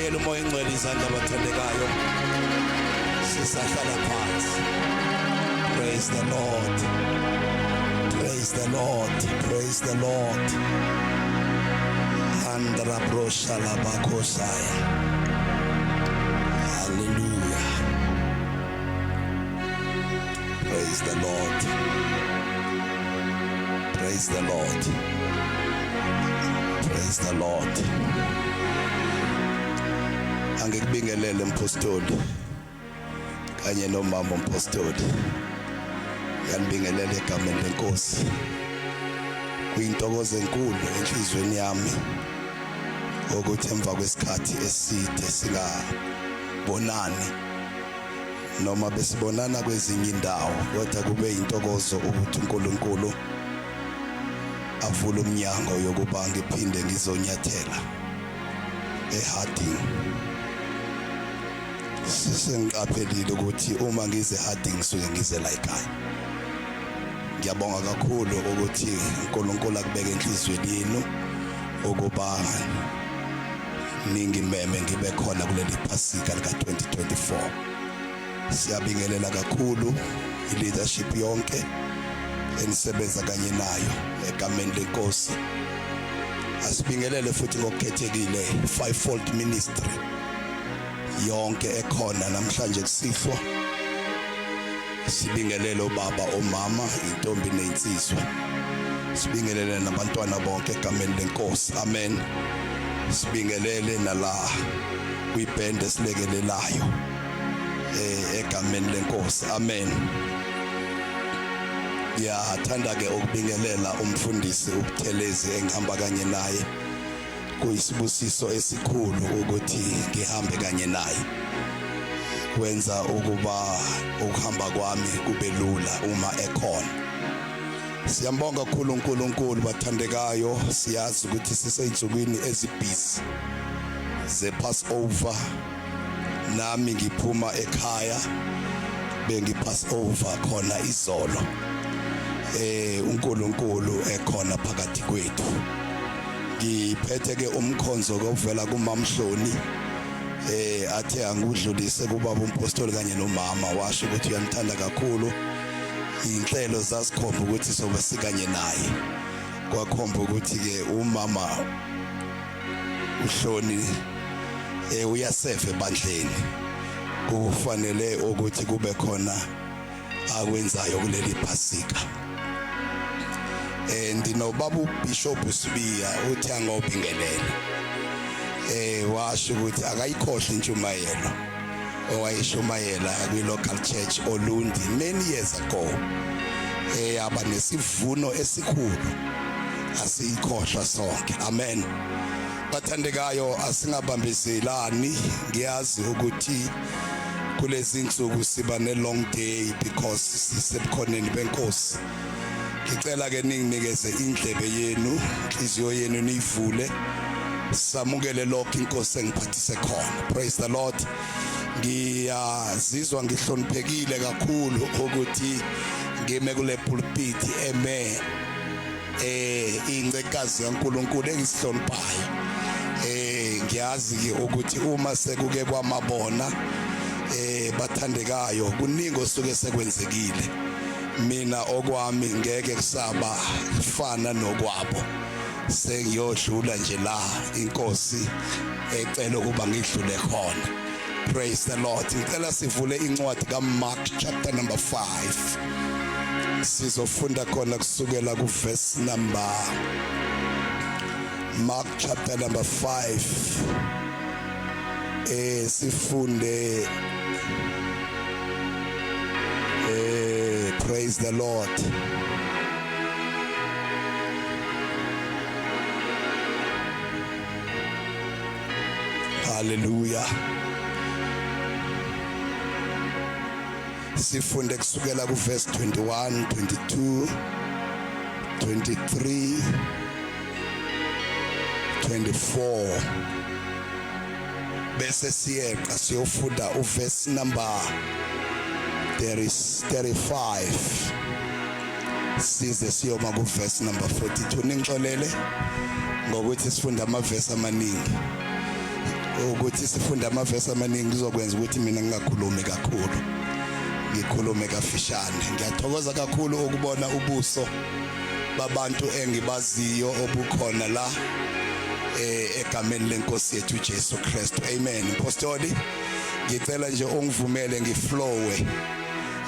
Asishayele umoya engcwele izandla bathandekayo. Sisahlala phansi. Praise the Lord. Praise the Lord. Praise the Lord. Andra brosha labakosaya. Hallelujah. Praise the Lord. Praise the Lord. Praise the Lord. Angikubingelele mpostoli kanye nomama umpostoli. Ngiyanibingelela egameni lenkosi. Kuyintokozo enkulu enhlizweni yami ukuthi emva kwesikhathi eside singabonani noma besibonana kwezinye indawo kodwa kube intokozo ukuthi uNkulunkulu avule umnyango yokuba ngiphinde ngizonyathela eHarding. Sengiqaphelile ukuthi uma ngize eHarding ngisuke ngize la ekhaya. Ngiyabonga kakhulu ukuthi uNkulunkulu akubeke enhliziyweni yenu ukuba ningimeme ngibe khona kuleli Phasika lika 2024. Siyabingelela kakhulu i-leadership yonke enisebenza kanye nayo egameni lenkosi. Asibingelele futhi ngokukhethekile fivefold ministry yonke ekhona namhlanje kusihlwa. Sibingelele ubaba, omama, intombi nensizwa. Sibingelele nabantwana bonke egameni lenkosi. Amen. Sibingelele nala kwibhende esilekelelayo egameni lenkosi. Amen. Ngiyathanda ke ukubingelela umfundisi uButhelezi engihamba kanye naye. Kuyisibusiso esikhulu ukuthi ngihambe kanye naye. Kwenza ukuba ukuhamba kwami kube lula uma ekhona. Siyambonga kakhulu uNkulunkulu bathandekayo, siyazi ukuthi siseyinsukwini ezibhizi ze Passover. Nami ngiphuma ekhaya bengi Passover khona izolo. uNkulunkulu ekhona phakathi kwethu. Ngiphethe ke umkhonzo kovela kuMamhloni athe angudlulise kubaba umpostoli kanye nomama, washo ukuthi uyamthanda kakhulu. Inhlelo zasikhomba ukuthi sobe sikanye naye. Kwakhomba ukuthi ke umama uHloni uyasefa ebandleni, kufanele ukuthi kube khona akwenzayo kuleli Phasika. Ndinobaba uBishop Sibiya uthi angobingelela. Washo ukuthi akayikhohle intshumayelo owayeshumayela kwi local church Olundi many years ago. Aba nesivuno esikhulu asiyikhohlwa sonke. Amen. Bathandekayo, asingabambezelani. Ngiyazi ukuthi kulezi insuku siba ne long day because sisebukhoneni benkosi. Ngicela ke ninginikeze indlebe yenu, inhliziyo yenu niyivule, samukele lokho inkosi engiphathise khona. Praise the Lord. Ngiyazizwa ngihloniphekile kakhulu ukuthi ngime kule pulpit eme incekazi kaNkuluNkulu engisihloniphayo. Ngiyazi ke ukuthi uma sekuke kwamabona bathandekayo kuningi osuke sekwenzekile. Mina okwami ngeke kusaba fana nokwabo. Sengiyodlula nje la inkosi ecela ukuba ngidlule khona. Praise the Lord. Ngicela sivule incwadi kaMark chapter number 5. Sizofunda khona kusukela ku verse number Mark chapter number 5. Sifunde praise the Lord. Hallelujah. Sifunde kusukela ku verse 21, 22, 23, 24. Bese siyeqa siyofunda uverse number 35 size siyoma ku verse number 42. Ningixolele ngokuthi sifunda amavesi amaningi. Ukuthi sifunde amavesi amaningi kuzokwenza ukuthi mina ngingakhulumi kakhulu, ngikhulume kafishane. Ngiyathokoza kakhulu ukubona ubuso babantu engibaziyo obukhona la egameni lenkosi yethu Jesu Kristu. Amen. Mpostoli, ngicela nje ungivumele ngiflowe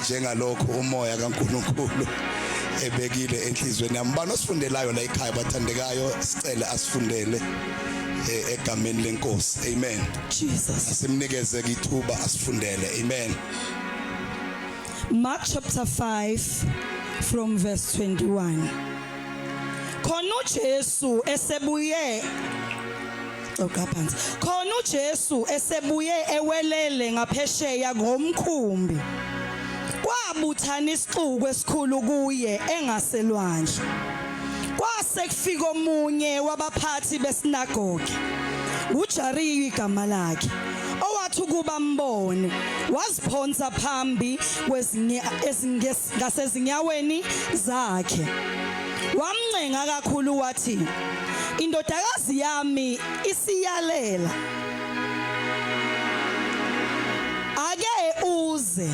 njengalokhu umoya kaNkuluNkulu ebekile enhlizweni yami. Bani osifundelayo la ekhaya, bathandekayo? Sicele asifundele egameni lenkosi. Amen. Jesus. Asimnikeze ithuba asifundele. Amen. Mark chapter 5 from verse 21. Khona uJesu esebuye Oka phansi. Khona uJesu esebuye ewelele ngaphesheya ngomkhumbi. Kwabuthana isixuku esikhulu kuye engaselwandle. Kwase kufika omunye wabaphathi besinagoge. UJariyu igama lakhe. Owathi ukuba mbone waziphonsa phambi kwezinye ngasezinyaweni zakhe. Wamncenga kakhulu wathi, "Indodakazi yami isiyalela. Ake uze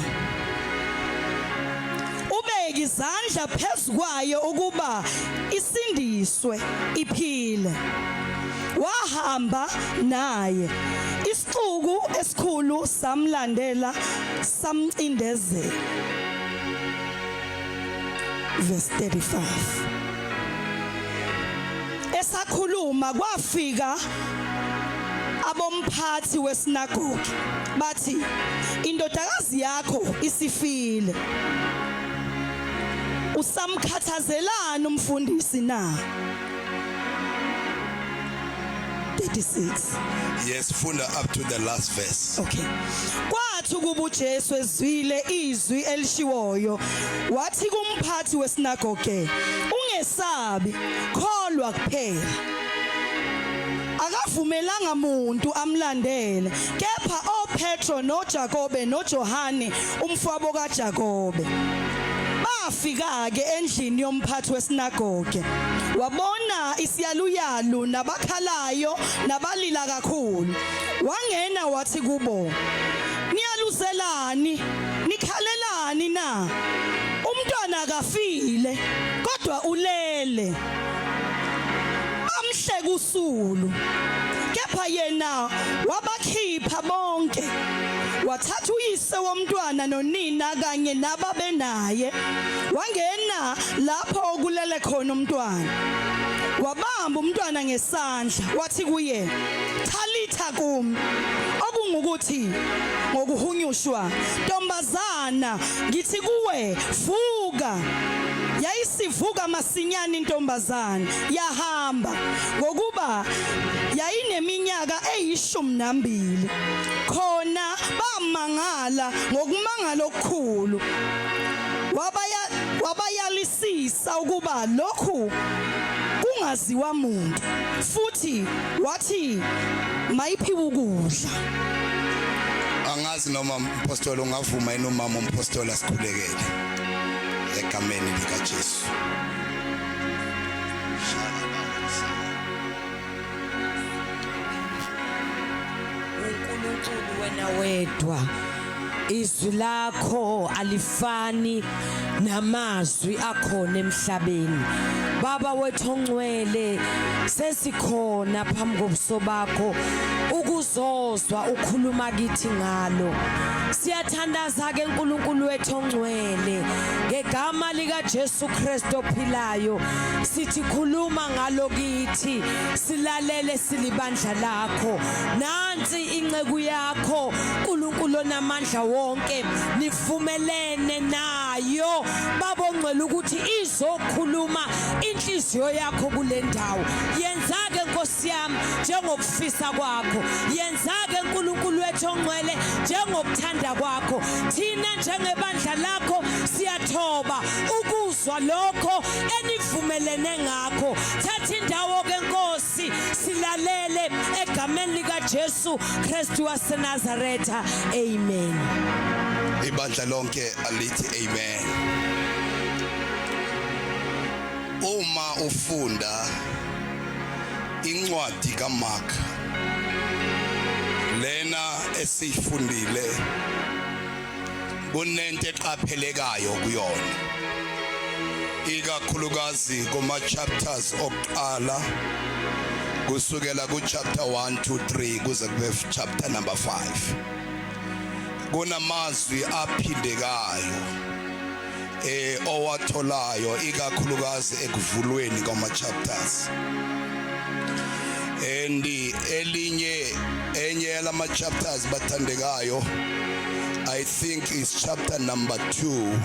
ubeke izandla phezu kwayo ukuba isindiswe iphile." Wahamba naye. Isixuku esikhulu samlandela samcindezela. Verse 35. Esakhuluma kwafika abomphathi wesinagoge bathi, "Indodakazi yakho isifile, usamkhathazelani umfundisi na?" 36. Yes, funda up to the last verse. Okay. Kwathi kuba uJesu ezwile izwi elishiwoyo, wathi kumphathi wesinagoge, "Ungesabi, kholwa kuphela." Akavumelanga muntu amlandele, kepha oPetro noJakobe noJohane umfowabo kaJakobe. Bafika ke endlini yomphathi wesinagoge. Wabona isiyaluyalu nabakhalayo nabalila kakhulu. Wangena wathi kubo, "Niyaluzelani? Nikhalelani na? Umntwana akafile, kodwa ulele." Bamhleka usulu. Kepha yena wabakhipha bonke. Wathatha uyise womntwana nonina kanye nababenaye. Wangena lapho okulele khona umntwana. Wabamba umntwana ngesandla wathi kuye, "Thalitha kum." Okungukuthi ngokuhunyushwa, "Ntombazana, ngithi kuwe, vuka." Yayisivuka masinyane intombazana yahamba, ngokuba yayineminyaka eyi-12. Khona bamangala ngokumangala okukhulu. Wabayalisisa ukuba lokhu kungaziwa muntu, futhi wathi mayiphiwe ukudla. Angazi noma mpostoli ungavuma yini umama umpostoli asikhulekele egameni lika Jesu. uNkulunkulu wena wedwa, izwi lakho alifani namazwi akhona emhlabeni. Baba wethu ongcwele, sesikhona phambi kobuso bakho ukuzozwa ukhuluma kithi ngalo. Siyathandaza ke, uNkulunkulu wethu ongcwele, ngegama lika Jesu Kristu ophilayo, sithi khuluma ngalo kithi, silalele silibandla lakho. Nansi inceku yakho, uNkulunkulu onamandla wonke, nivumelene nayo, babongcwele, ukuthi izokhuluma inhliziyo yakho kule ndawo. Yenza ke, Nkosi yami, njengokufisa kwakho. Yenza ke, uNkulunkulu wethu ongcwele, njengokuthanda kwakho. Thina njengebandla lakho siyathoba ukuzwa lokho enivumelene ngakho. Thatha indawo ke, Nkosi, silalele egameni lika Jesu Kristu waseNazaretha. Amen. Ibandla lonke alithi amen. Uma ufunda incwadi kaMark, Lena esiyifundile kunento eqaphelekayo kuyona, ikakhulukazi kuma chapters okuqala, kusukela ku chapter 1 2 3 kuze kube chapter number 5. Kunamazwi aphindekayo owatholayo, ikakhulukazi ekuvulweni kwama chapters, and elinye enye yalama chapters, bathandekayo, I think is chapter number 2,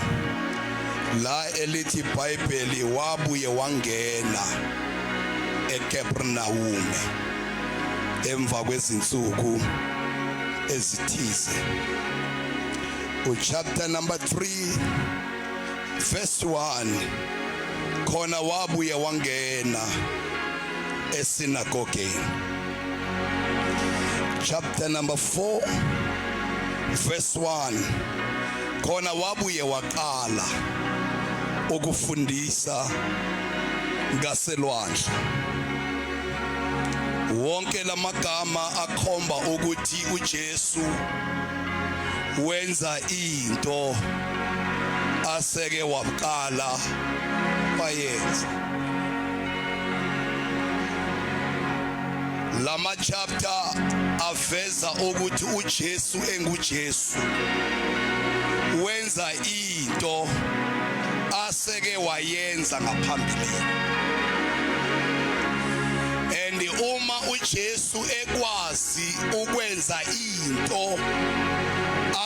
la elithi iBhayibheli wabuye wangena eKapernaum emva kwezinsuku ezithize. Uchapter number 3 verse 1, khona wabuye wangena esinagogeni. Chapter number 4 verse 1, khona wabuye waqala ukufundisa ngaselwandle. Wonke lamagama akhomba ukuthi uJesu wenza into aseke waqala wayenza. Lama chapter aveza ukuthi uJesu enguJesu wenza into aseke wayenza ngaphambili, and uma uJesu ekwazi ukwenza into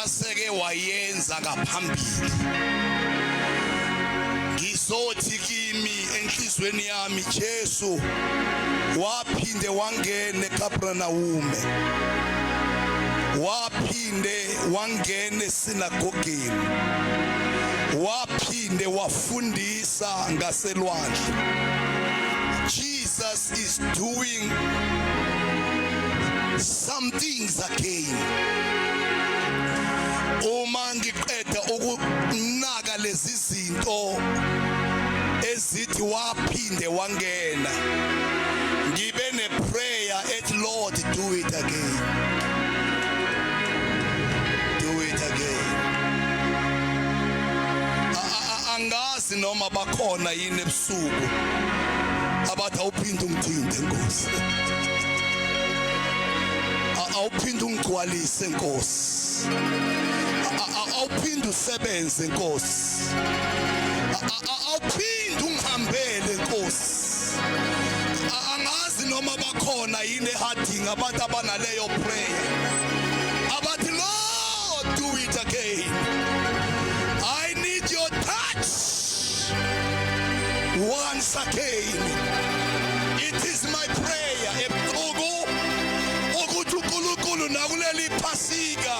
aseke wayenza ngaphambili, ngizothi kimi enhlizweni yami, Jesu waphinde wangena eKapernaum, waphinde wangena esinagogeni, waphinde wafundisa ngaselwandle. Jesus is doing some things again. Uma ngiqeda ukunaka lezi zinto ezithi waphinde wangena, ngibe ne prayer ethi, "Lord, do it again, do it again." Angazi noma bakhona yini ebusuku abathi, "Awuphinde ungithinte, Nkosi. Awuphinde ungigcwalise, Nkosi. Awuphinde usebenze, Nkosi. Awuphinde ungihambele, Nkosi." Angazi noma bakhona yini eHarding abantu abanaleyo prayer, abathi, "Lord, do it again. I need your touch once again." It is my prayer ebusuku ukuthi uNkulunkulu nakuleli Phasika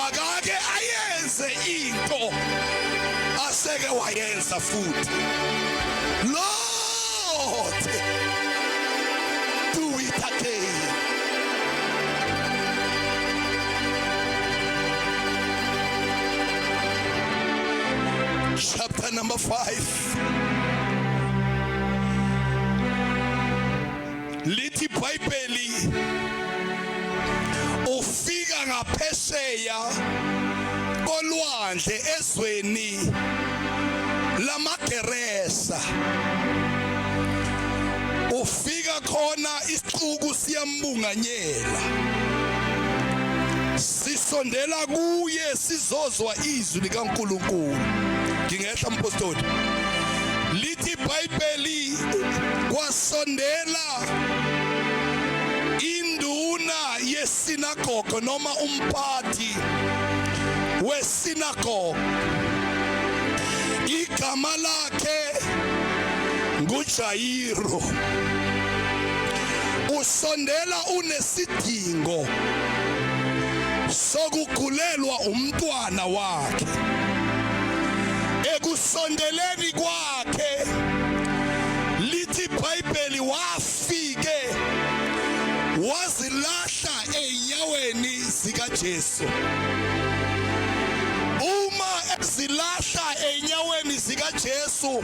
akake ayenze into aseke wayenza futhi. Lord, do it again. Chapter number 5, lithi iBhayibheli ufika ngaphesheya kolwandle ezweni lamaGeresa. Ufika khona, isixuku siyambunganyela, sisondela kuye sizozwa izwi likaNkulunkulu. Ngingehla, mpostoli. Lithi iBhayibheli kwasondela induna yesinagogo noma umphathi wesinagogo, igama lakhe nguJairo. Usondela unesidingo sokugulelwa umntwana wakhe. Ekusondeleni kwakhe, lithi iBhayibheli wafike wazilahla enyaweni zikaJesu. Uma ezilahla enyaweni zikaJesu,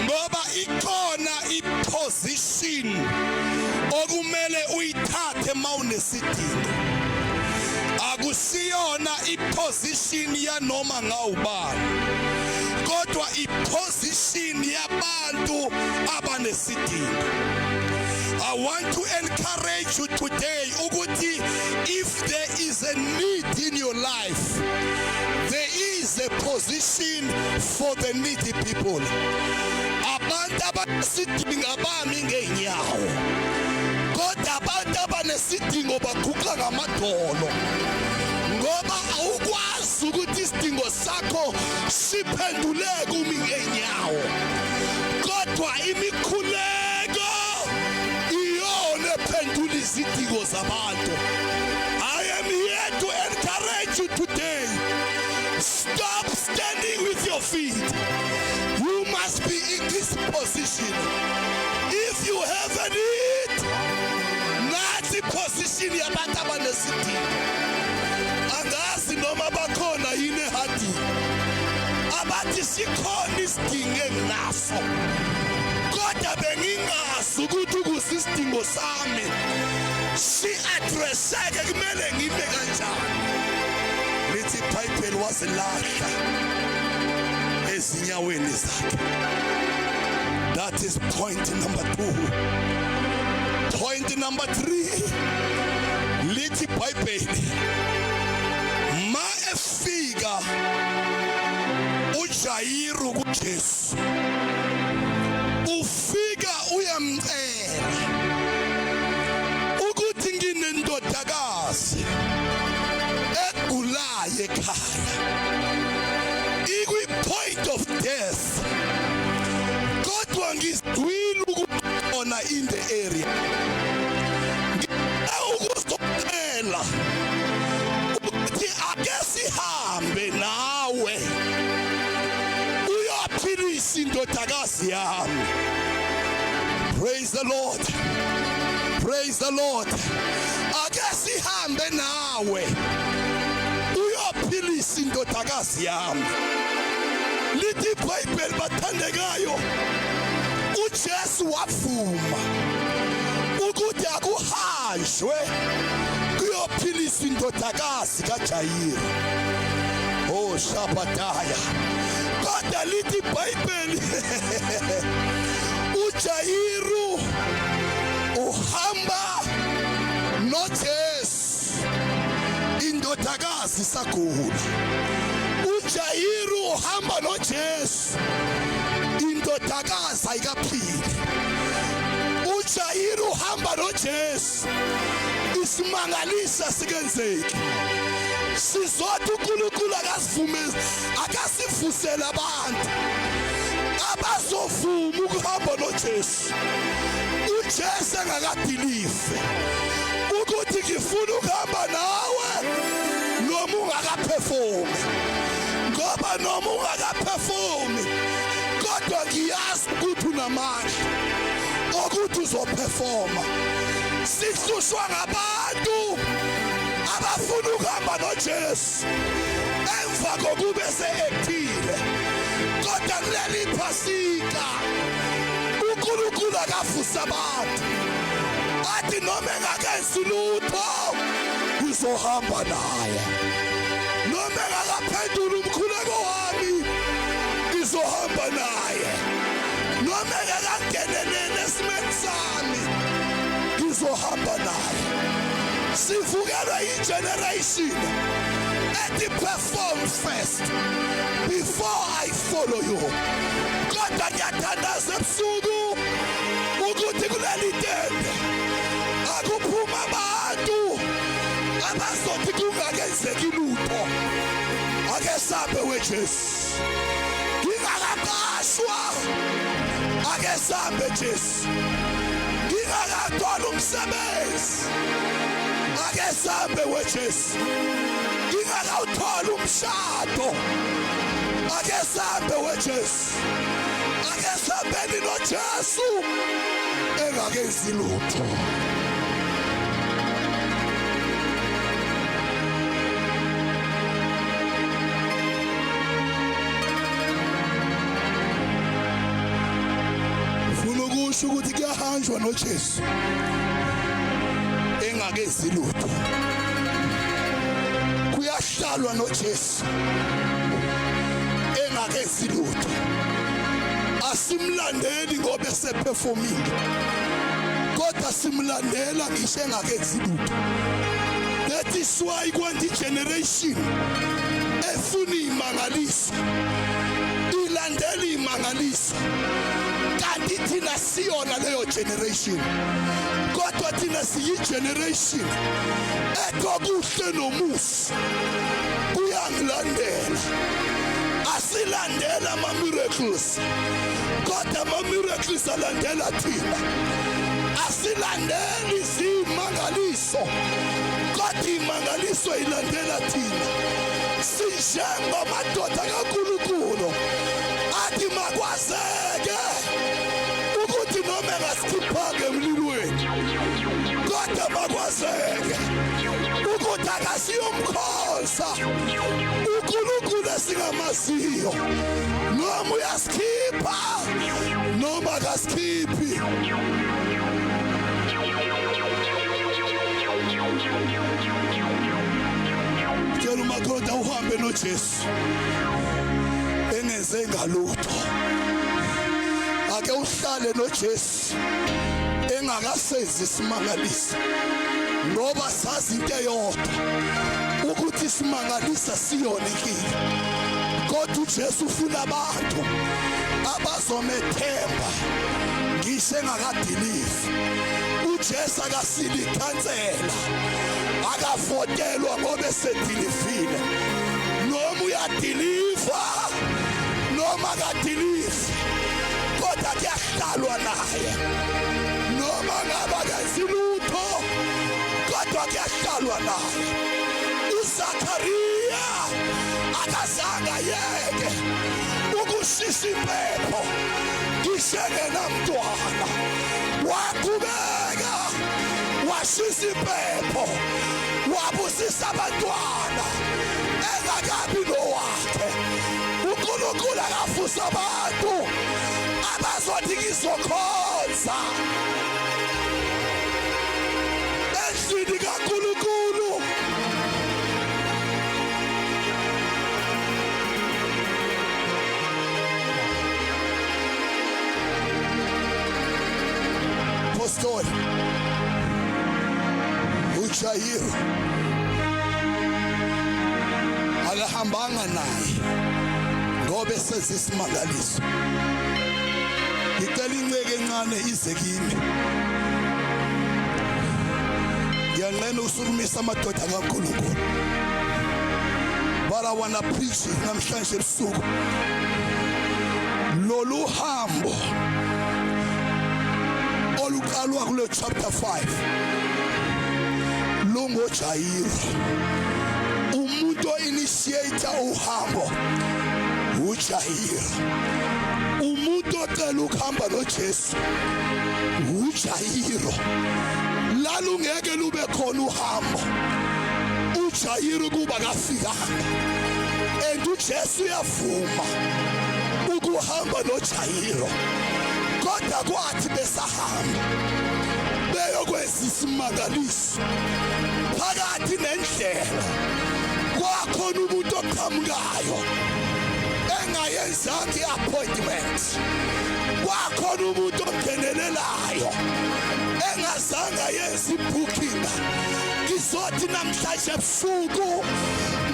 ngoba ikhona iposition okumele uyithathe. Uthathe mawunesidingo. Akusiyona iposition yanoma ngawubani, kodwa iposition yabantu abanesidingo. I want to encourage you today ukuthi if there is a need in your life, there is a position for the needy people. Abantu abanesidingo abami ngeenyawo, kodwa abantu abanesidingo baguqa ngamadolo, ngoba awukwazi ukuthi isidingo sakho siphenduleke umi ngeenyawo, kodwa imikhuleko iyona ephendula izidingo zabantu. I am here to encourage you today. Stop standing with your feet. You must be in this position. If you have a need, nathi position yabantu abanesidingo. Angazi noma bakhona yini ehadini abathi sikhona isidingo enginaso, kodwa bengingazi ukuthi ukuze isidingo sami si-addresseke kumele ngime kanjani. Lithi iBhayibheli wazilahla ezinyaweni zakhe. That is point number 2. Point number 3, lithi iBhayibheli ma efika uJayiru kuJesu, ufika uyamcela ukuthi nginendodakazi egulayo ekhaya, ikwi point of death, kodwa ngizwile ukubona in the area, ukuzocela ukuthi ake sihambe nawe uyophilisa indodakazi yami. Praise the Lord, praise the Lord. Ake sihambe nawe uyophilisa indodakazi yami. Lithi iBhayibheli, bathandekayo, uJesu wavuma ukuthi akuhanjwe kuyophilisa indodakazi kaJayiru. Oh Shabbataya. Kodwa lithi iBhayibheli uJayiru uhamba noJesu, indodakazi isagula. uJayiru uhamba noJesu, indodakazi ayikaphili. uJayiru uhamba noJesu, isimangalisa sikenzeki. Sizothi uNkulunkulu akasivumezi, akasivusele abantu abazovuma ukuhamba noJesu, uJesu engakadilive ukuthi ngifuna ukuhamba nawe noma ungakaperformi, ngoba noma ungakaperformi kodwa ngiyazi ukuthi unamandla okuthi uzoperforma. Sihlushwa ngabantu abafuna ukuhamba noJesu emva kokube se-actile, kodwa kuleli Phasika uNkulunkulu akavusa abantu athi noma engakenzi lutho ngizohamba naye, noma engakaphendula umkhuleko wami ngizohamba naye, noma engakangenelele esimeni sami ngizohamba naye. Sivukelwe i-generation ethi perform first before I follow you. Kodwa ngiyathandaza ebusuku ukuthi kuleli tende akuphuma abantu abazothi kungakenzeki lutho, ake sabe weJesu, ngingakaqashwa, ake sabe Jesu, ngingakathola umsebenzi, ake sabe weJesu, ngingakawuthola umshado, ake sabe weJesu, ake sambeni noJesu engakenzi lutho. Ufuna ukusho ukuthi kuyahanjwa noJesu. Engakenzi lutho. Kuyahlalwa noJesu engakenzi lutho. Asimlandeli ngoba eseperformile, kodwa simlandela ngisho engakenzi lutho. That is why kwandi generation efuna imangaliso ilandela imangaliso, kanti thina siyona leyo generation, kodwa thina siyi generation ethokuhle nomusa kuyangilandela. Asilandela ama miracles, kodwa ama miracles alandela thina. Asilandeli izimangaliso, kodwa imangaliso ilandela thina. Sinjengamadoda kaNkulunkulu athi makwazeke ukuthi noma engasikhiphanga emlilweni, kodwa makwazeke ukuthi akasiyomkhonza uNkulunkulu esingamaziyo, noma uyasikhipha noma akasikhiphi. Tshela umakhoda uhambe noJesu engenze ngalutho. Ake uhlale noJesu engakasenzi isimangaliso, ngoba sazi into eyodwa ukuthi isimangaliso siyona inkinga, kodwa uJesu ufuna abantu abazomethemba ngisho engakadilivi. uJesu akasili ikhansela, akavotelwa ngoba esedilivile. Noma uyadiliva noma akadilivi, kodwa kuyahlalwa naye. Noma ngaba kenzi lutho, kodwa kuyahlalwa naye. uZakaria akazange ayeke ukushisa impepho ngisho engenamntwana, waqhubeka washisa impepho, wabusisa abantwana engakabi nowakhe. uNkulunkulu akafusa abantu abazothi ngizokhonza endlini kaNkulunkulu. Pastor uJairo akahambanga naye ngoba esenza isimangaliso. Ngicela inceke encane ize kimi. Ngiyanqena usukumisa amadoda kaNkulunkulu. But I wanna preach namhlanje ebusuku lolu hambo oluqalwa kule chapter 5 lungoJairo. Umuntu o-initiator uhambo uJairo. Umuntu ocela ukuhamba noJesu uJairo. Lalungeke lube khona uhambo uJairo kuba kafikanga, and uJesu uyavuma ukuhamba noJairo, kodwa kwathi besahamba beyokwenza isimangaliso phakathi nendlela kwakhona umuntu oqhamukayo engayenzanga i-appointment, kwakhona umuntu ongenelelayo engazange ayenze ibooking. Ngizothi namhlanje ebusuku,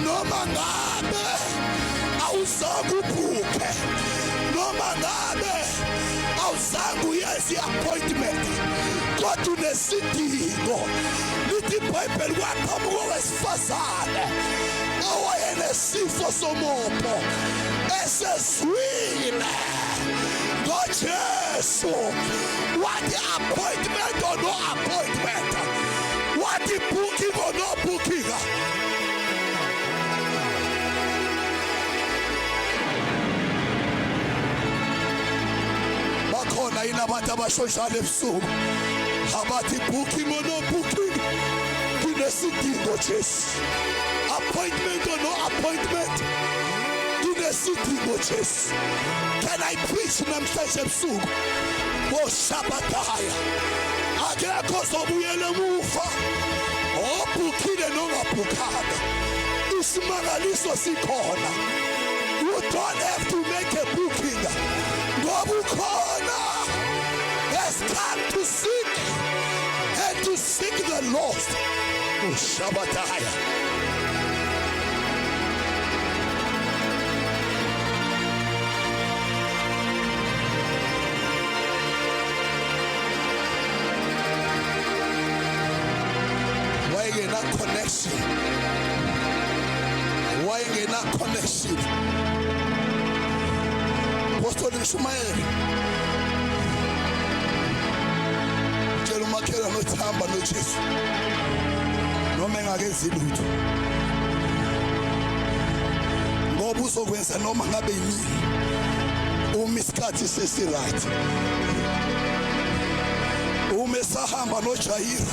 noma ngabe awuzange ubhukhe, noma ngabe awuzange uyenze i-appointment, kodwa unesidingo. Lithi iBhayibheli kwaqhamuka owesifazane owayenesifo somopho esezwile ngoJesu, wathi appointment or no appointment, wathi booking or no booking. Bakhona yini abantu abashonjalo ebusuku abathi booking or no booking, kunesidingo Jesu, appointment or no appointment, kunesidingo Jesu. Can I preach namhlanje ebusuku? Oshabataya akekho zobuyela emuva. Obhukhile nongabhukhanga, isimangaliso sikhona. You don't have to make a booking, ngoba ukhona has come to seek and to seek the lost. Ushabataya. Wayengena connection, wayengena connection. Pastor Mshumayeli, tshela umakhelwane uthi hamba noJesu noma engakenzi lutho, ngoba uzokwenza noma ngabe yini uma isikhathi sesi-right. Uma esahamba noJairo,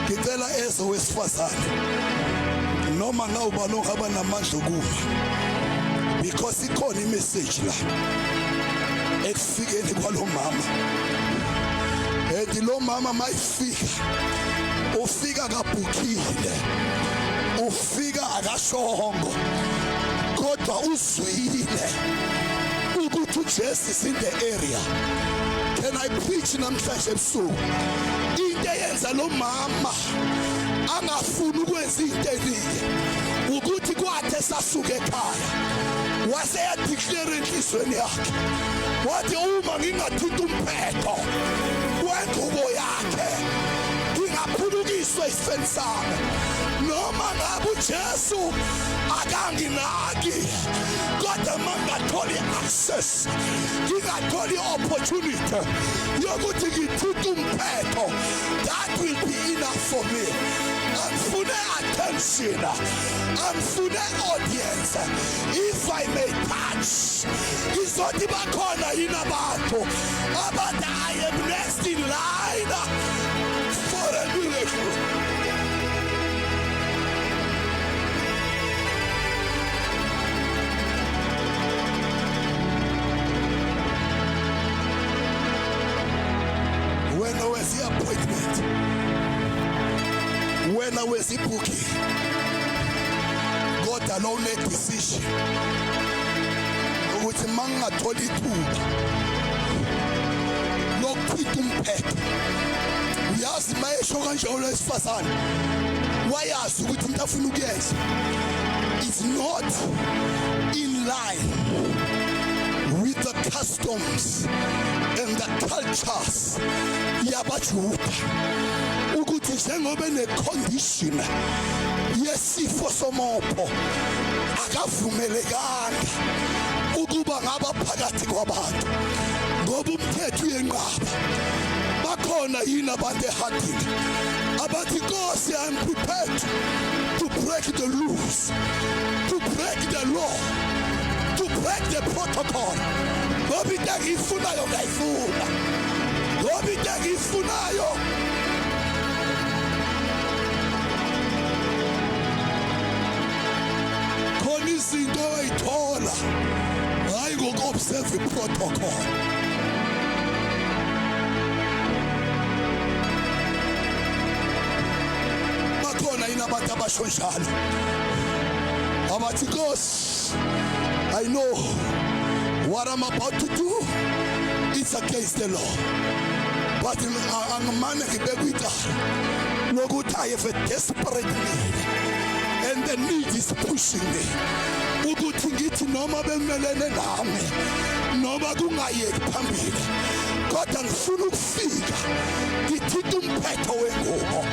ngicela eze wesifazane noma ngawubani ongaba namandla okuma, because ikhona imessage la ekufikeni kwalo mama. Ethi lo mama mayifika, ufika kabhukhile, ufika akashongo, kodwa uzwile ukuthi uJesu is in the area. Can I preach namhlanje ebusuku? Into eyenza lo mama angafuni ukwenza into eningi ukuthi kwathi esasuka ekhaya wase yadeclare enhlizweni yakhe, wathi uma ngingathinta umphetho wengubo yakhe ngingaphulukiswa esifeni sami. Noma ngabe uJesu akanginaki, kodwa mangatholi access, ngingatholi opportunity yokuthi ngithinte umphetho, that will be enough for me. Angifune attention, angifune audience. If I may touch, ngizothi bakhona yini abantu abathi I am next in line for a miracle. Wena wenza i-appointment, wena wenza i-booking, kodwa lo une-decision ukuthi mangingathola ithuba lokuthinta umphetho. Uyazi mayesho kanjalo wesifazane, wayazi ukuthi into afuna ukuyenza is not in line with the customs and the cultures yabaJuda, ukuthi njengoba ene-condition yesifo somopho akavumelekanga ukuba ngaba phakathi kwabantu ngoba umthetho uyenqaba. Bakhona yini abantu ehadini abathi Nkosi, I am prepared to break the rules, to break the law, to break the protocol, ngoba into engiyifunayo ngiyayifuna, ngoba into engiyifunayo. Khona izinto oyithola hayi ngoku-observe i-protocol. Bakhona yini abantu abasho njalo abathi Nkosi, I know what I'm about to do, it's against the law, but angimane ngibekwe icala lokuthi I have a desperate need and the need is pushing me ukuthi ngithi noma bemelene nami noma kungayeki phambili, kodwa ngifuna ukufika ngithinte umphetho wengubo,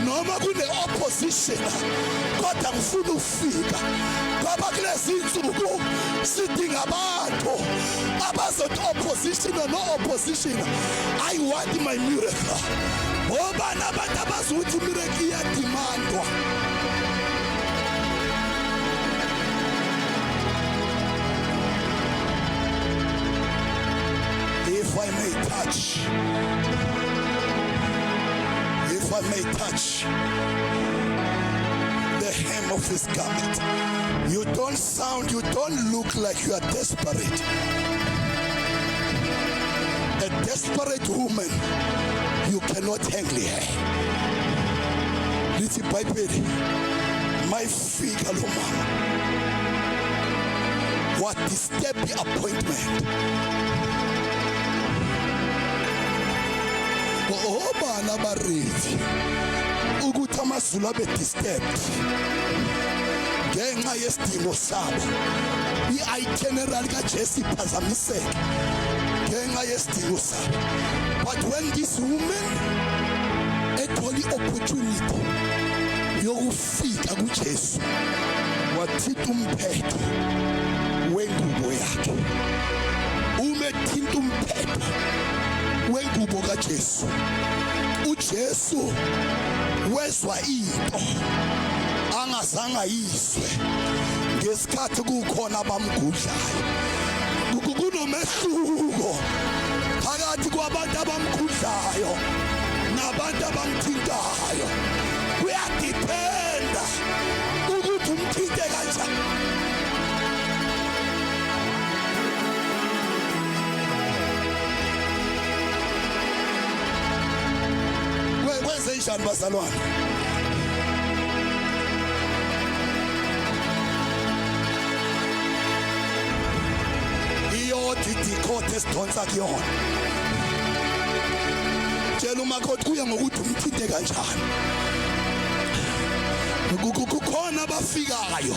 noma kune opposition kodwa ngifuna ukufika, ngoba kulezi insuku sidinga abantu abazothi opposition or no opposition, I want my miracle. Obani abantu abazothi miracle iyademandwa? If I may touch, if I may touch the hem of his garment. You don't sound, you don't look like you are desperate. A desperate woman, you cannot handle her. Lithi iBhayibheli mayifika lo mama wa disturb the appointment. Obani abaready ukuthi amazulu abe disturbed ngenxa yesidingo sabo? I-itinerary kaJesu iphazamiseke ngenxa yesidingo sabo. But when this woman ethola i-opportunity yokufika kuJesu, wathinta umphetho wengubo yakhe. Uma ethinta umphetho wengubo kaJesu, uJesu wezwa into angazange ayizwe ngesikhathi kukhona abamgudlayo. Kunomehluko phakathi kwabantu abamgudlayo nabantu abamthintayo. Kuyadependa ukuthi umthinte kanjani. Kwenze njani bazalwane? Iyodwa idikhothe esidonsa kuyona. Tshela umakoti, kuya ngokuthi umthinte kanjani. Kukhona abafikayo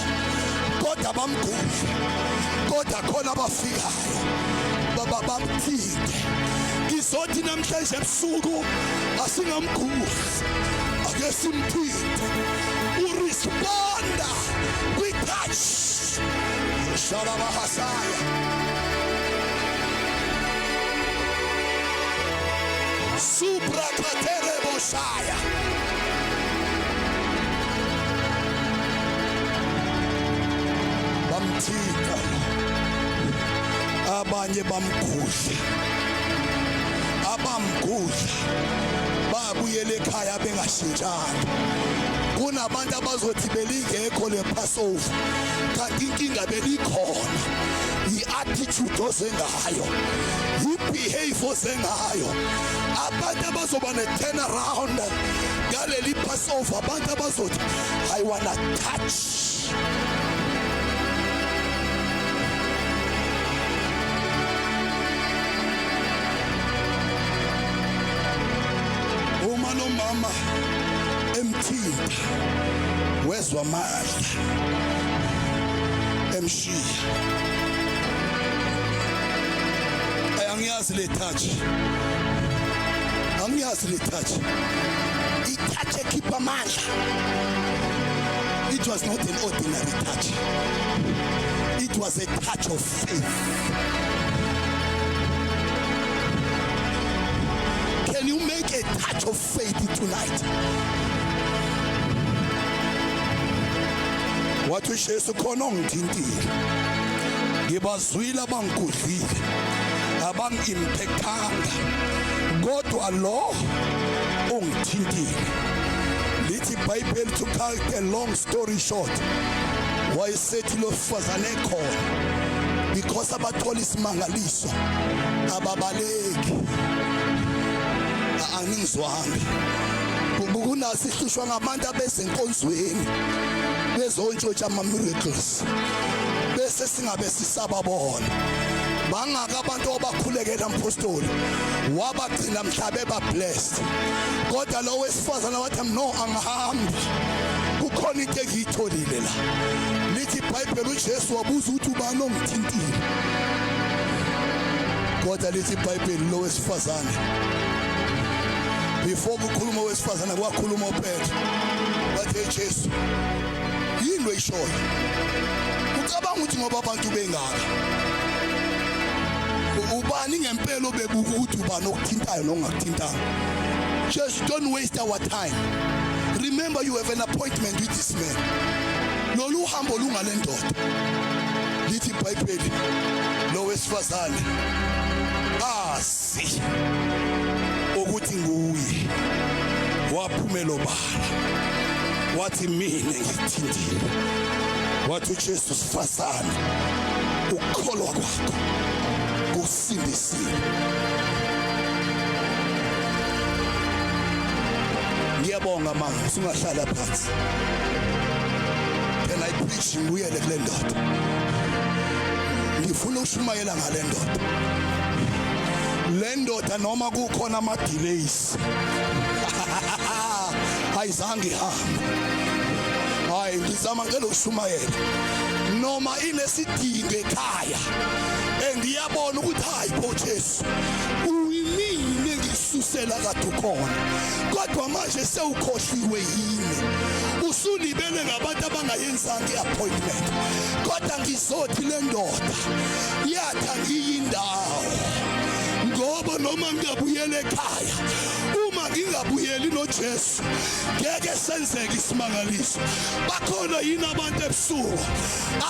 kodwa bamgudle, kodwa khona abafikayo baba bamthinte. Ngizothi namhlanje ebusuku asingamgudli, ake simthinte. Uresponda kwi-touch. Shalabahasaya supra katere boshaya. Bamthinta abanye, bamgudla. Abamgudla babuyele ekhaya bengashintshanga. Kunabantu abazothi belingekho le Passover, kanti inkinga belikhona, i-attitude ozengayo, i-behavior ozengayo. Abantu abazoba ne-turn around ngaleli Passover, abantu abazothi, "I wanna touch." Uma lo mama emthinta, wezwa amandla emshiya. Ay, angiyazi le touch, angiyazi le touch, i-touch ekhipha amandla. It was not an ordinary touch, it was a touch of faith. Can you make a touch of faith tonight? Wathi uJesu, khona ongithintile, ngibazwile abangigudlile, abangi-impactanga, kodwa lo ungithintile. Lithi iBhayibheli, to cut a long story short, wayesethi lo sifazane ekhona, because abathola isimangaliso ababaleki. Aningizwanga. Kunasi ihlushwa ngabantu abezenkonzweni bezontshontsha ama miracles, bese singabe sisababona. Bangaka abantu abakhulekela mpostoli, wabagcina mhlabe ba blessed, kodwa lo wesifazana wathi, "No, angihambi, kukhona into engiyitholile la." Lithi iBhayibheli uJesu wabuza ukuthi, "Ubani ongithintile?" Kodwa lithi iBhayibheli lo wesifazane, before kukhuluma wesifazana, kwakhuluma uPetro, bathi, "Hey Jesu, yini lo ishoyo? Ucabanga ukuthi ngoba abantu bengaka, ubani ngempela obebuka ukuthi ubani okuthintayo nongakuthintayo? Just don't waste our time. Remember, you have an appointment with this man. Lolu hambo lungalendoda." Lithi iBhayibheli lo wesifazane azi ukuthi nguye, waphumela obala, wathi, "Mina ngikuthintile." Wathi uJesu, "Sifazane, ukukholwa kwakho kusindisile." Ngiyabonga mama, usungahlala phansi. Can I preach ngibuyele kule ndoda? Ngifuna ukushumayela ngale ndoda. Le ndoda noma kukhona ama delays, ayizange ihambe. Hayi, ngizama ngicela ukushumayela. Noma inesidingo ekhaya, engiyabona ukuthi hayi bo Jesu, uyimini engisusela kade ukhona, kodwa manje sewukhohliwe yini, usulibele ngabantu abangayenzanga i-appointment. Kodwa ngizothi le ndoda yathi angiyindawo, ngoba noma ngingabuyela ekhaya, uma ngingabuyeli noJesu ngeke senzeke isimangaliso. Bakhona yini abantu ebusuku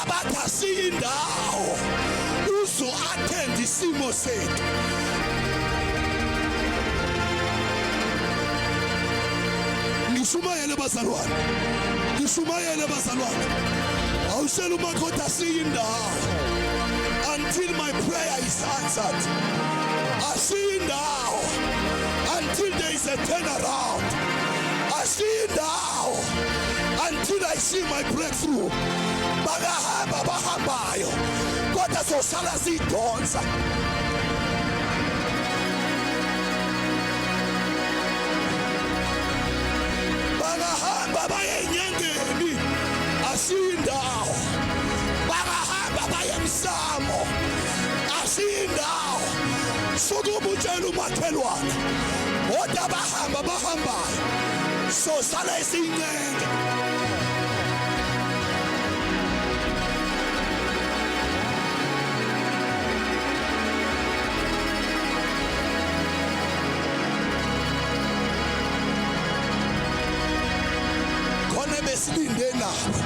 abathi asiyindawo, uzo attend isimo sethu? Ngishumayele bazalwane, ngishumayele bazalwane. Awushela umakoti, asiyindawo until my prayer is answered, asiyindawo until there is a turnaround, asiyindawo until I see my breakthrough. Bakahamba bahambayo, kodwa sosala siyidonsa. Bangahamba baye enyangeni, asiyindawo. Bangahamba baye emsamo, asiyindawo. Sukuma utshela umakhelwane, kodwa bahamba bahambayo, sosala esincenge. Khona besilinde nabo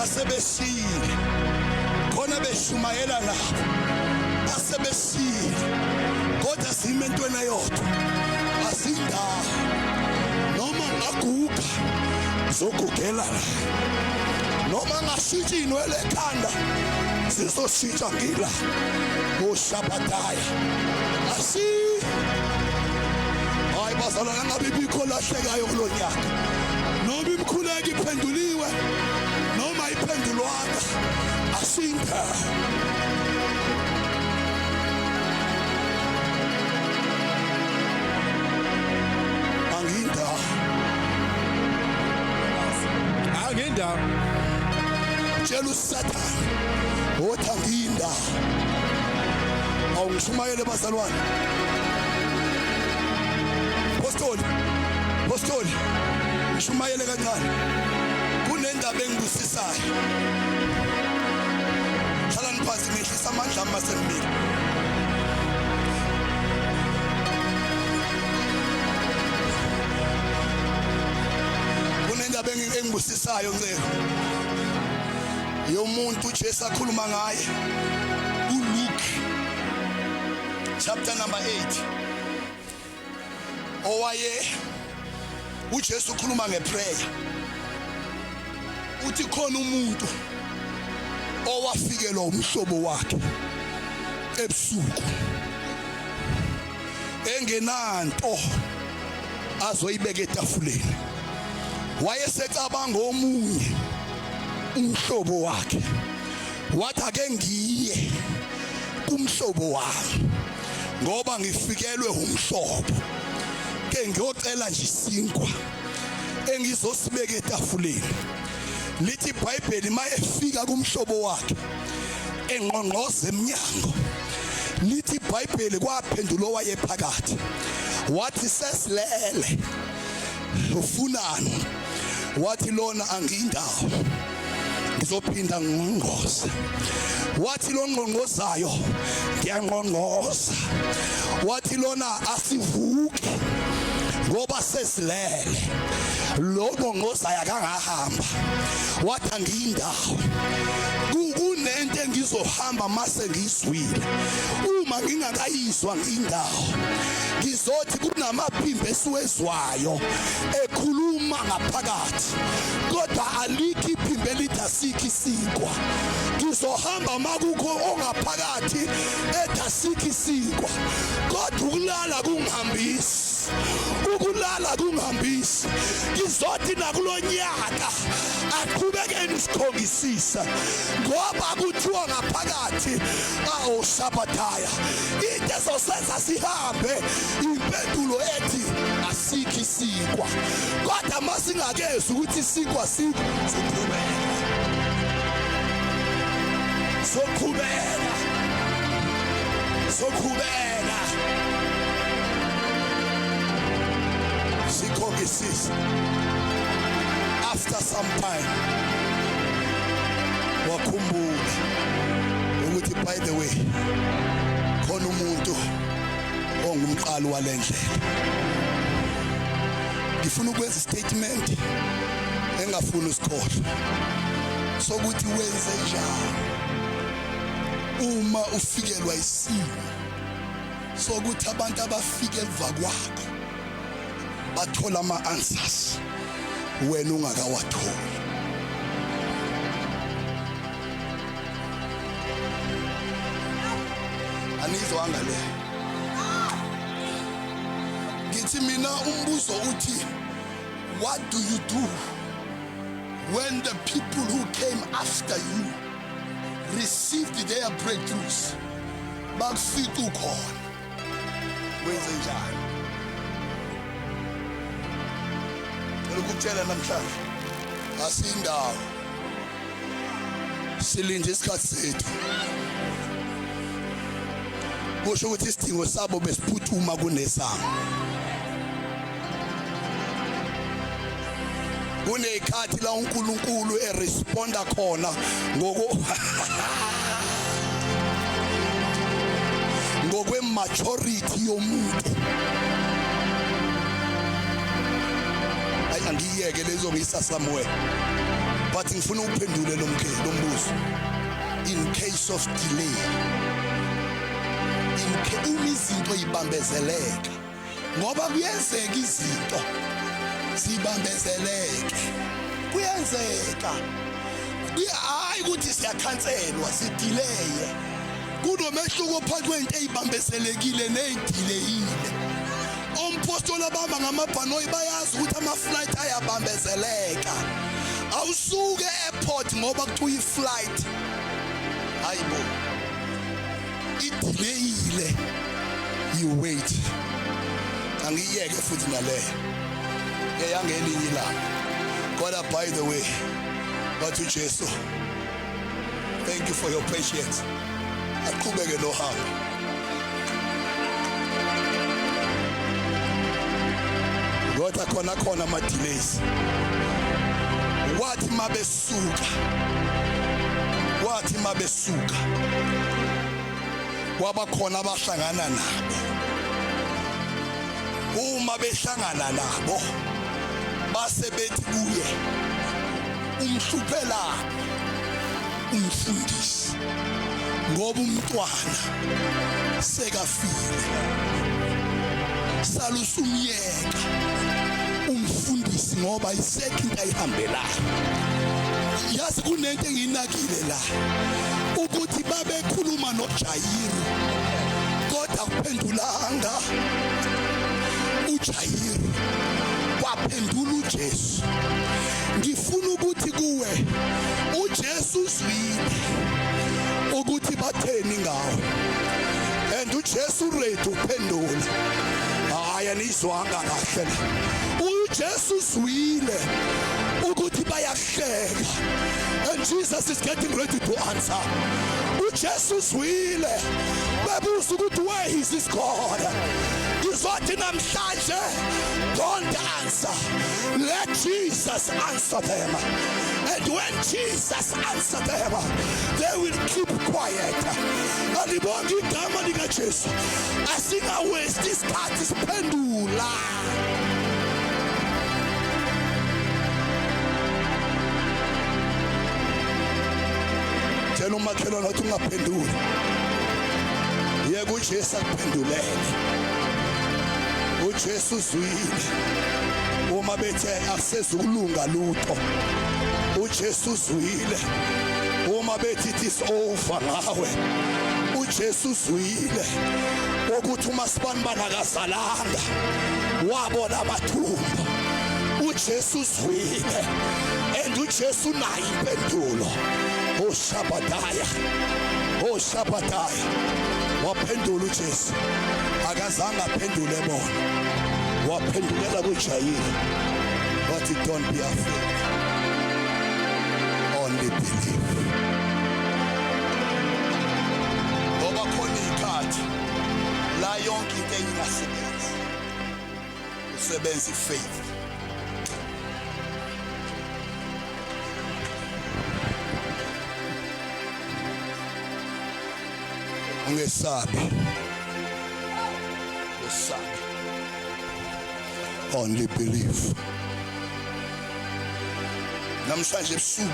asebesile, khona beshumayela nabo asebesile, kodwa sime entweni eyodwa, asindawo. Noma ngaguga, zogugela la, noma ngashintsha inwele ekhanda, zizoshintsha ngila oshabadaya. Asi hayi bazalwane, ngabe ibikho lahlekayo kulo nyaka, noma imikhuleko iphenduliwe noma iphendulwanga, asindawo. Angindawo. Angindawo. Tshela uSathane othi angindawo. Awungishumayele bazalwane. Apostoli, apostoli, ngishumayele kancane. Kunendaba engibusisayo. Hlalani phansi, ngehlisa amandla ami masenimile. Kunendaba engibusisayo, nceko yomuntu uJesu akhuluma ngaye uLuke chapter number 8, owaye uJesu ukhuluma ngeprayer, uthi khona umuntu owafikelwa umhlobo wakhe ebusuku engenanto azoyibeka etafuleni. Wayesecabanga omunye umhlobo wakhe, wathi ake ngiye kumhlobo wami ngoba ngifikelwe umhlobo, ke ngiyocela nje isinkwa engizosibeka etafuleni. Lithi iBhayibheli mayefika kumhlobo wakhe, engqongqoza eminyango, lithi iBhayibheli kwaphendula owayephakathi wathi, "Sesilele, ufunani?" Wathi lona, "Angiyindawo, ngizophinda ngqongqoze." Wathi lo ngqongqozayo, "Ngiyangqongqoza." Wathi lona, "Asivuki ngoba sesilele." Lo ngqongqozayo akangahamba, wathi, "Angiyindawo, kunento engizohamba mase ngizwile. Uma ngingakayizwa ngindawo." Ngizothi kunamaphimbo esiwezwayo ekhuluma ngaphakathi, kodwa alikho iphimbo elithi asikho isinkwa. Ngizohamba makukho ongaphakathi ethi asikho isinkwa, kodwa ukulala kungihambisi ukulala. Kudala kungihambisa. Ngizothi nakulonyaka aqhubekeni sikhongisisa ngoba kuthiwa ngaphakathi awushabathaya into ezosenza sihambe impendulo ethi asikho isinkwa kodwa masingakezwa ukuthi isinkwa sikho siqhubeka soqhubeka soqhubeka sikhongisisa. After some time wakhumbula ukuthi by the way khona umuntu ongumqali walendlela. Ngifuna ukwenza statement engafuni usikhohlwe sokuthi wenze njani uma ufikelwa isimo sokuthi abantu abafike emva kwakho bathola ama answers wena ungakawatholi. Anizwanga le. Ngithi mina umbuzo uthi, what do you do when the people who came after you received their breakthroughs, bakufica ukhona? Wenze njani? Ngicela ukukutshela namhlanje, asindawo, silinde isikhathi sethu. Kusho ukuthi isidingo sabo besiphuthuma kunesami. Kunezikhathi la uNkulunkulu eresponda khona ngokwe maturity yomuntu. Ayi, angiyeke lezo, ngisa somewhere, but ngifuna ukuphendule lo mkhe lo mbuzo. In case of delay, in uma izinto ibambezeleka, ngoba kuyenzeka izinto sibambezeleke, kuyenzeka. Hayi ukuthi siyakhanselwa, sidelay. Kunomehluko phakathi kwento eyibambezelekile neyidelayile. Ompostoli abamba ngamabhanoyi bayazi ukuthi ama-flight ayabambezeleka. Awusuke airport ngoba kuthiwa i-flight, hayibo, idelayile. You wait. Angiyeke futhi naleyo eyangelinye ilanga. Kodwa by the way, wathi uJesu, "Thank you for your patience." Aqhubeke nohambo. Kodwa khona khona ama delays. Wathi mabesuka kwaba khona abahlangana nabo. Uma behlangana nabo, base bethi kuye, "Umhluphela umfundisi ngoba umntwana sekafile. Salusumyeka umfundisi ngoba isekho into ayihambelayo." Yazi kunento engiyinakile la, ukuthi babekhuluma noJayiru kodwa kuphendulanga uJayiru, kwaphendula uJesu. Ngifuna ukuthi kuwe, uJesu uzwile ukuthi batheni ngawe and uJesu ready uphendula. Hayi, anizwanga kahle la. uJesu uzwile ukuthi bayahleka and Jesus is getting ready to answer. uJesu uzwile bebuza ukuthi, "Where is this God?" Ngizothi namhlanje, don't answer, let Jesus answer them, and when Jesus answer them, they will keep quiet. Alibonge igama likaJesu. Asingawaste isikhathi siphendula. Tshela umakhelwane wathi ungaphenduli, yeke uJesu akuphendulele. uJesu uzwile uma bethe akusezukulunga lutho. uJesu uzwile uma bethi it is over ngawe. uJesu uzwile ukuthi uMasibanibani akazalanga wabona amathumbu. uJesu uzwile and uJesu unayo impendulo. Oshabadaya, oshabadaya, waphendula uJesu. Akazange aphendule bona, waphendulela kuJayira, wathi don't be afraid, only believe. Ngoba khona ikhathi la yonke into engasebenzi, usebenza ifaith. Ungesabi, ungesabi, only believe. Namhlanje ebusuku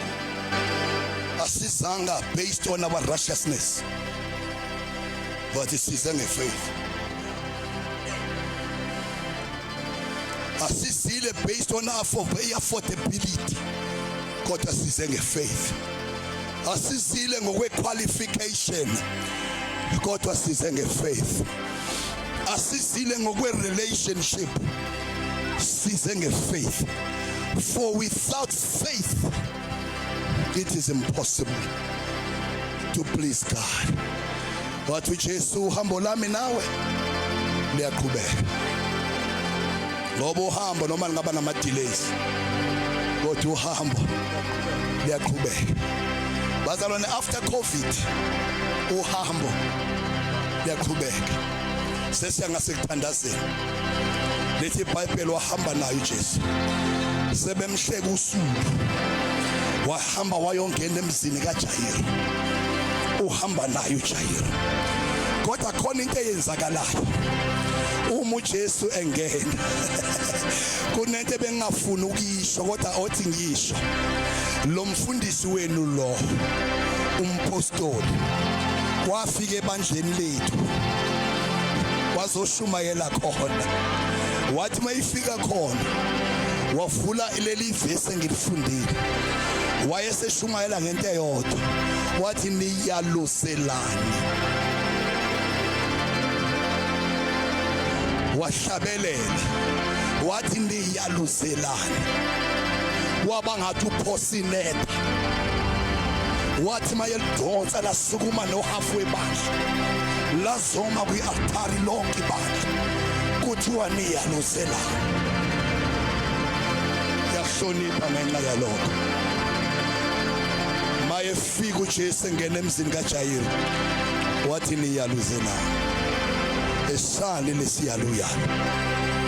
asizanga based on our righteousness, but size ngefaith. Asizile based on our affordability, kodwa size ngefaith. Asizile ngokwe-qualification, kodwa size ngefaith. Asizile ngokwe-relationship, size ngefaith. For without faith it is impossible to please God. Wathi uJesu, uhambo lami nawe liyaqhubeka, ngoba uhambo noma lingaba nama delays, kodwa uhambo liyaqhubeka. Bazalwane, after COVID uhambo liyaqhubeka. Sesiya ngasekuthandazeni. Lithi iBhayibheli wahamba nayo uJesu, sebemhleka usuku, wahamba wayongena emzini kaJairo. Uhamba naye uJairo, kodwa khona into eyenzakalayo uma uJesu engena. Kunento ebengingafuni ukuyisho, kodwa othi ngisho, lo mfundisi wenu lo umpostoli wafika ebandleni lethu wazoshumayela khona. Wathi mayifika khona wavula leli vesi engilifundile, wayeseshumayela ngento eyodwa, wathi niyaluselani. Wahlabelela wathi niyaluselani, waba ngathi uphosa inetha. Wathi mayelidonsa lasukuma nohafu webandla, lazoma kwi-altari lonke ibandla, kuthiwa niyaluselani. Yahlonipha ngenxa yalokho. Mayefika uJesu engena emzini kaJairo, wathi niyaluzelani, esali lesiyaluyalu.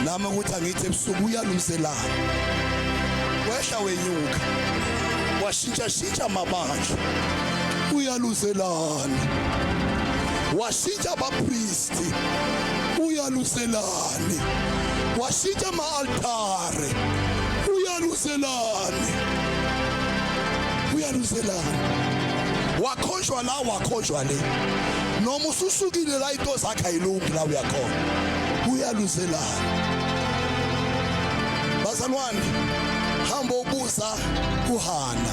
Nami ukuthi angithi ebusuku uyaluzelana, wehla wenyuka, washintsha shintsha amabandla, uyaluzelana, washintsha abapristi, uyaluzelani, washintsha ama-altare, uyaluzelani, uyaluzelani. Wakhonjwa la, wakhonjwa le, noma ususukile la, into zakhe ayilungi la uyakhona, uyaluzelana. Bazalwane, hamba ubuza uHana.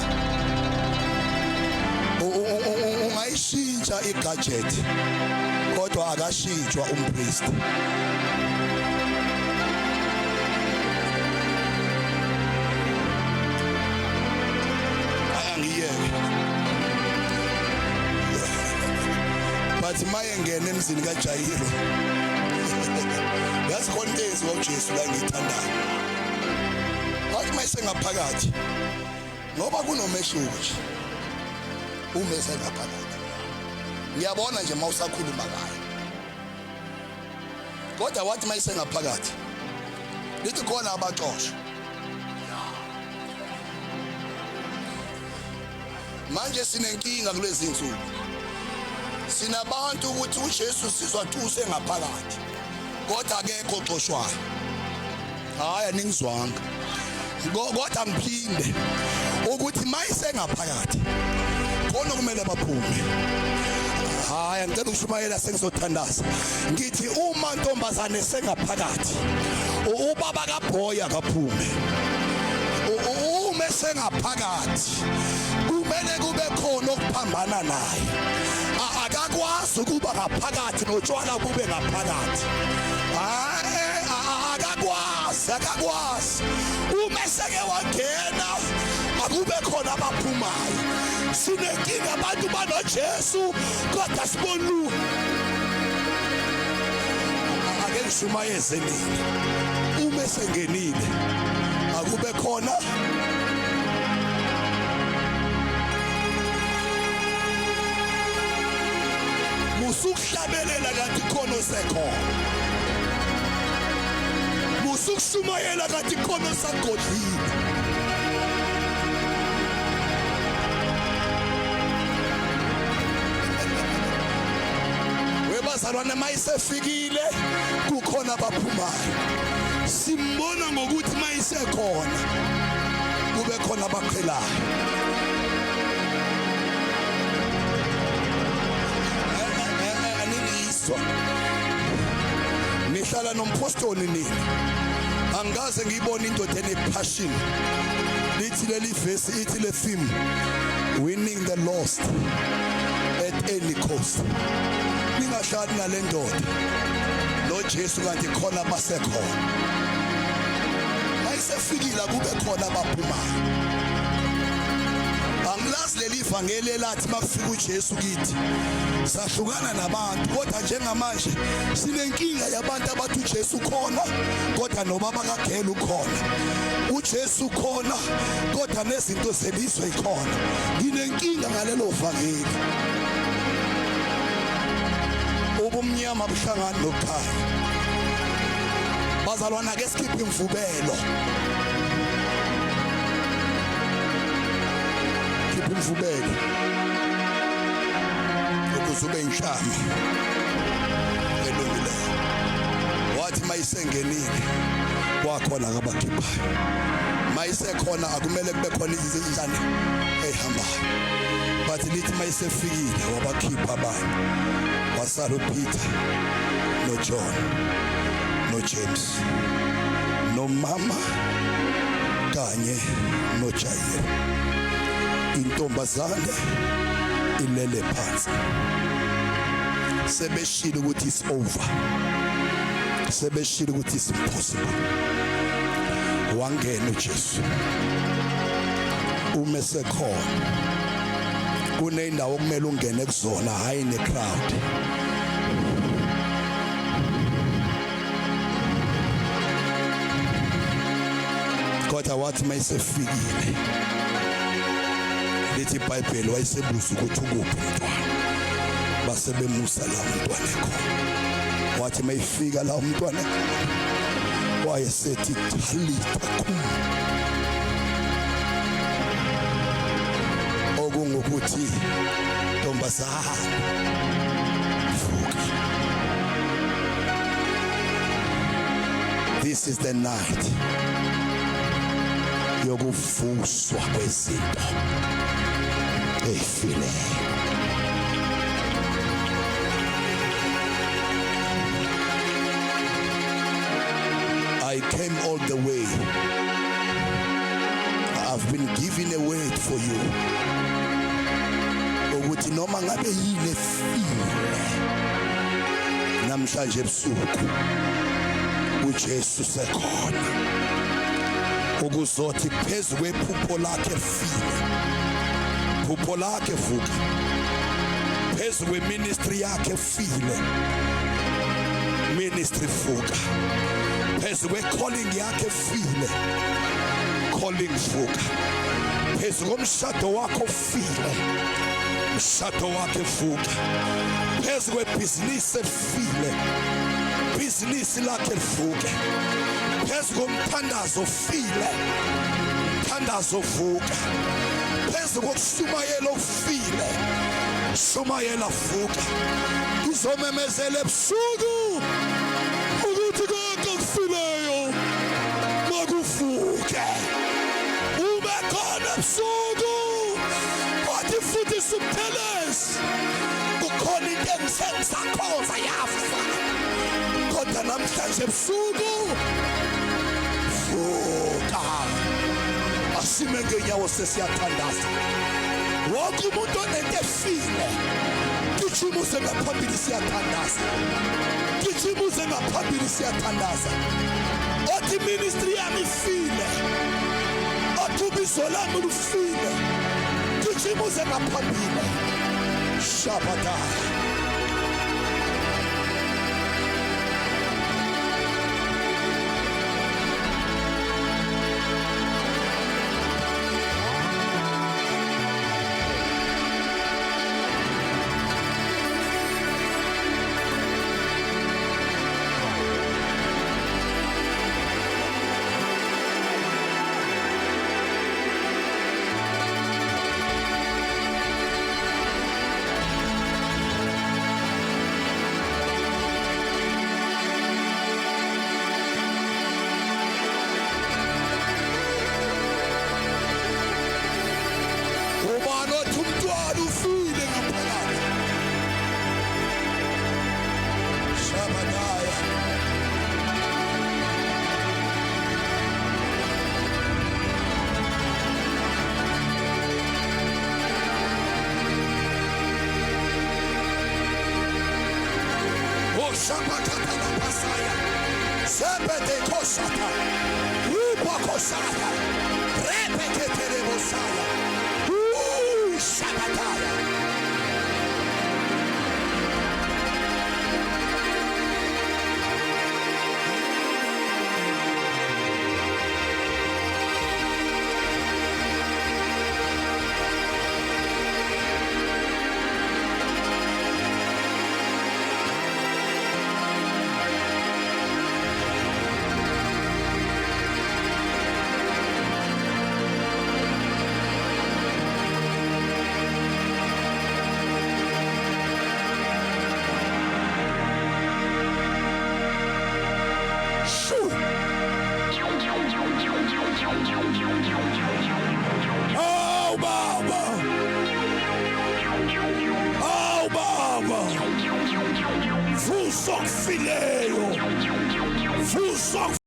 Ungayishintsha igadget, kodwa akashintshwa umpriest. Ayangiyeke, but mayengena emzini kaJairo, yazi khona into eyenziwa uJesu la engiyithandayo. Wathi mayisengaphakathi, ngoba kunomehluko nje uma esengaphakathi, ngiyabona nje mawusakhuluma ngayo, kodwa wathi mayisengaphakathi, lithi khona abaxoshwa. Manje sinenkinga kulezi insuku, sinabantu ukuthi uJesu sizwa thuse ngaphakathi, kodwa akekho oxoshwayo. Hayi, aningizwanga. Kodwa ngiphinde ukuthi mayisengaphakathi khona kumele baphume. Hayi, ngicela ukushumayela, sengizothandaza. Ngithi uma ntombazane sengaphakathi, ubaba kaBhoya kaphume. Uma esengaphakathi kumele kube khona okuphambana naye. Akakwazi ukuba ngaphakathi notshwala bube ngaphakathi. Akakwazi, akakwazi. Uma seke wangena akube khona abaphumayo. Sinenkinga abantu banoJesu kodwa sibonu. Ake ngishumayeze nina. Uma sengenile akube khona musukuhlabelela kanti khona osekhona, musukushumayela kanti khona osagodlile. Webazalwane, mayisefikile kukhona abaphumayo. Simbona ngokuthi mayisekhona kube khona abaqhelayo. Aningizwa, nihlala nompostoli nini? Angikaze ngiyibone indoda ene-passion. Lithi leli verse, ithi le theme, winning the lost at any cost. Ningahlali nale ndoda noJesu kanti khona basekhona. Mayisefikile kube khona abaphumayo. Angilazi leli ivangeli elathi makufika uJesu kithi sahlukana nabantu, kodwa njengamanje sinenkinga yabantu abathi uJesu khona kodwa nobaba kaGela ukhona, uJesu khona kodwa nezinto zelizwe ikhona. Nginenkinga ngalelo vangeli. Ubumnyama buhlangana nokukhanya. Bazalwana, ke sikhiphe imvubelo, khipha imvubelo ukuze ube inhlama elungileyo. Wathi mayisengenile kwakhona abakhiphayo. Mayisekhona akumele kube khona izinhlane ezihambayo. Bathi lithi mayisefikile wabakhipha abantu, wasala uPeter noJohn noJames nomama kanye noJair. Intombazane ilele phansi, sebeshilo ukuthi it's over, sebeshilo ukuthi it's impossible. Wangena uJesu. Uma sekhona kunendawo okumele ungene kuzona, hayi necrowd. Kodwa wathi mayisefikile, lithi iBhayibheli, wayesebuza ukuthi ukuphi umntwana, base bemusa la umntwana ekhona. Wathi mayifika la umntwana ekhona, wayesethi talitha kum, okungukuthi ntombazana vuka. This is the night yokuvuswa kwezinto ezifileyo. I came all the way. I've been given a word for you ukuthi noma ngabe yini efile namhlanje ebusuku, uJesu sekhona ukuzothi phezulu kwephupho lakhe elifile, phupho lakhe vuka, phezulu kweministry yakhe efile, ministry vuka, phezulu kwecalling yakhe efile, calling vuka, phezulu komshado wakho ofile, mshado wakhe vuka, phezulu kwebhizinisi elifile, bhizinisi lakhe livuke, phezu komthandazo ofile, mthandazo vuka, phezu kokushumayela okufile, shumayela vuka. Izomemezela ebusuku ukuthi konke okufileyo makuvuke. Ube khona ebusuku, wathi futhi sibuthelezi kukhona into engisengisakhonza yafa, kodwa namhlanje ebusuku vuka. Asime ngenyawo, sesiyathandaza. Wonke umuntu onento efile. Gijima uze ngaphambili, siyathandaza. Gijima uze ngaphambili, siyathandaza. Othi ministry yami ifile, othi ubizo lami lufile, gijima uze ngaphambili. Shabadaya. Ubani othi umntwana ufile ngaphakathi? Shabadaya. Oshabakatalapasaya. Zebede koshata. Rupa koshata. Repeketerebosaya. Ooh, Shabbataya. Shoo. Awu baba, awu baba, vusa okufileyo, vusa.